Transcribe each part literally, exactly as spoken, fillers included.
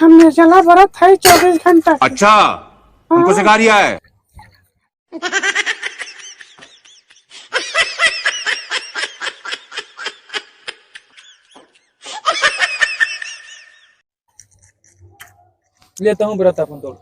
हम निर्जला व्रत है चौबीस घंटा। अच्छा, हमको हाँ। सिखा रिया है। लेता हूँ व्रत अपन तोड़।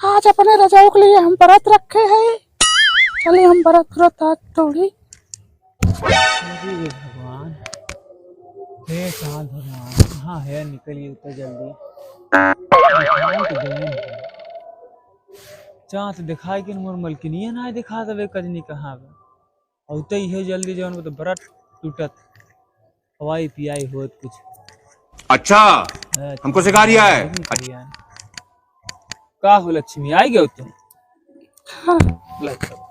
आज अपने रजाऊ के लिए हम व्रत रखे हैं। चलिए हम व्रत, व्रत आज तोड़ी। अरे भगवान, हे साल भगवान, कहाँ है, निकलिए तो जल्दी। भगवान की देन है। चाँद दिखाई के मोर मलकिनिया ना दिखा देवे कजनी कहाँ बा। अउते इहे जल्दी जवन बा तो व्रत टूटत। खवाई पियाई होत कुछ। अच्छा, अच्छा, हमको सिखा रिया है। हमको सिखा रिया है। का हो लक्ष्मी, आई गयो तुम? हाँ। ले चलो।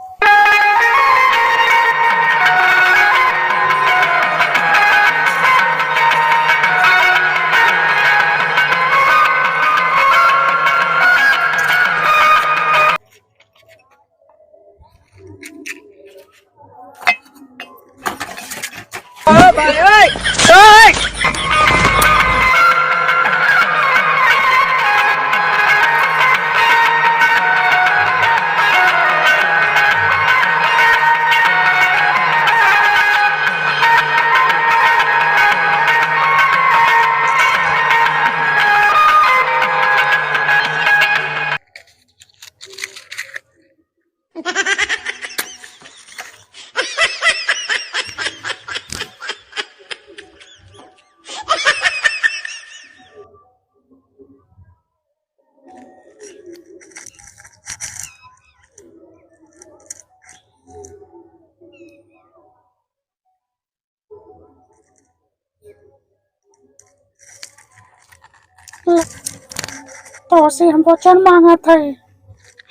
तोसे हम वचन मांगत है,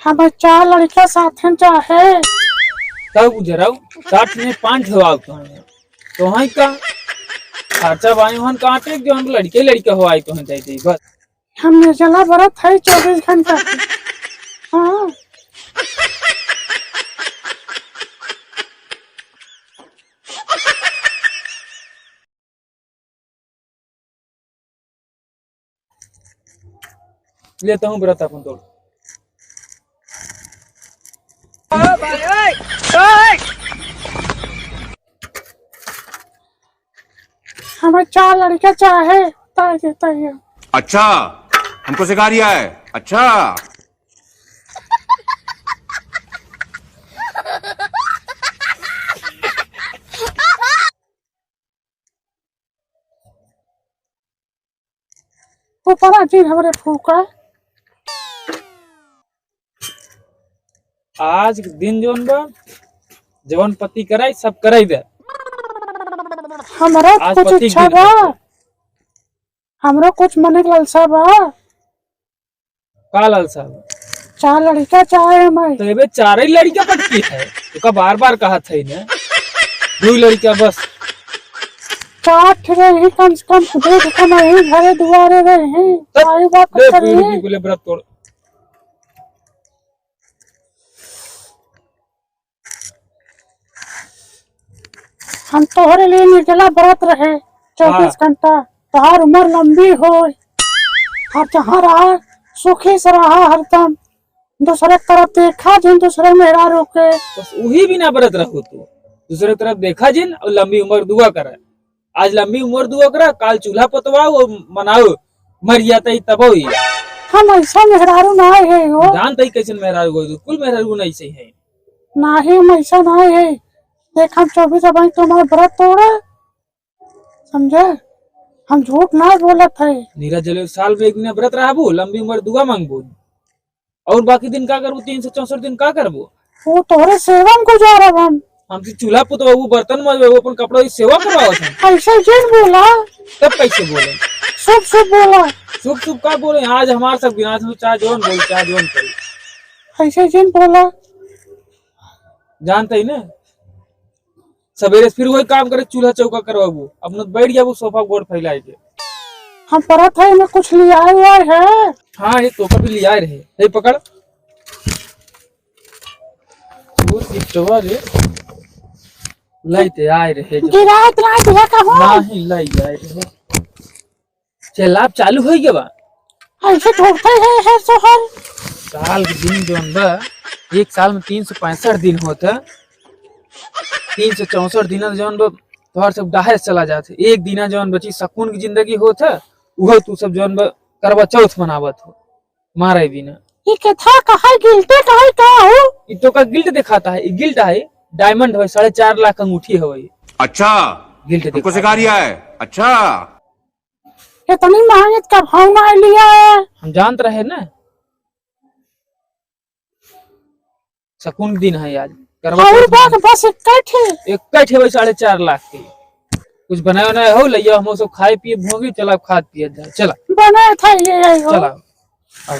हमें चार लड़का साथ में चाहे। तब उजराऊ, साथ में पाँच हो आओ तो हैं। तो हैं का? खर्चा बाई वहन काटे, जो हम लड़के लड़का हो आए तो हैं, दे दे बस। हम निर्जला व्रत है चौबीस घंटा। हाँ। लेता हूँ व्रत अपन तोड़। हमें चार लड़का चाहे, ताई दे, ताई दे। अच्छा, हमको सिखा रिया है। अच्छा। ऊपर आजी हमरे फूका। आज दिन जौन बा, जवन पति कराई, सब कराई दे। हमरा आज कुछ पति इच्छा दिन बा। बा। हमरो कुछ मने के लालसा बा। का लालसा बा? चार लड़का चाहे हमारे। तो एबे चारे लड़का पटकी है, तो का बार बार कहा था इन्हें? दो लड़का बस। चार ठे रही कम से कम, दो ठे कमाई घरे दुआरे रही। तब आई बात ले करी। पीढ़ी की बोले व्रत तोड़। हम तोहरे लिए निर्जला व्रत रहे चौबीस हाँ। घंटा, तोहार उम्र लंबी होय, और जहाँ रहा सुखी से रहा हरदम, दूसरे तरफ देखा जिन दूसरे मेहरारू के। बस वही बिना व्रत रहो तू, दूसरे तरफ देखा जिन और लंबी उम्र दुआ करे। आज लंबी उम्र दुआ करा, काल चूल्हा पतवाओ और मनाओ, मर जाता ही तब ही। हम ऐसा मेहरारू ना है हो। जानता ही कैसे मेहरारू हो, कुल मेहरारू ना ऐसे ही है। नाही, हम ऐसा नाही है। देख, हम चौबीस अबाई तुम्हार व्रत तोड़ा, समझे? हम झूठ नाही बोलत है। नीरज जले साल में एक दिन व्रत रहबो, लंबी उम्र दुआ मांगबो। और बाकी दिन का करबो? तीन सौ चौसठ दिन का करबो? वो तोहरे सेवा में गुजारब हम। हम तो चूल्हा पुतवा, वो बर्तन माजबे, वो अपन कपड़ा, वो सेवा करवावत है। ऐसे जिन बोला। तब कैसे बोले? शुभ शुभ बोला। शुभ शुभ का बोले, आज हमार सब विनाश हो, चाहे जौन बोल, चाहे जौन करे। ऐसे जिन बोला। जानते ही ना, सवेरे से फिर वही काम करे, चूल्हा चौका करवाबू, अपना बैठ जाबू सोफा गोड़ फैलाए के। हम परत है, एमे कुछ लियाए हुआ है। हाँ, ये तो कभी लियाए रहे, ये पकड़। वो गिफ्टवा रे, लइते आए रहे जो। गिरात ना दिया कहूँ। नाही, लइ आए रहे। चलाब चालू होइ गवा। ऐसे ठोकते है, है सोहर। साल के दिन जौन बा, एक साल में तीन सौ पैंसठ दिन होत है। तीन सौ चौसठ दिन जौन बा, तोहर सब डाहे से चला जात है। एक दिना जौन बची सकून की जिंदगी होत है, उहो तू सब जौन बा, करवा चौथ मनावत हो। मारे बिना। ये कथा कहे, गिल्टे कहे का हो? ये तो का गिल्ट दिखाता है, ये गिल्ट है, डायमंड है, साढ़े चार लाख अंगूठी है ये। अच्छा, गिल्ट हमको दिखाता सिखा है। रिया है। अच्छा। इतनी महंगी का भाव ना लिया है। हम जानत रहे ना। सकून दिन है आज। करवा और चौथ बात में बस एक ठे। एक ठे भाई साढ़े चार लाख के। कुछ बनाया बनाया हो, लइया हम सब खाए पिए भोगी, चला खात पिए जाए, चला। बनाया था ये, ये हो। चला। आओ।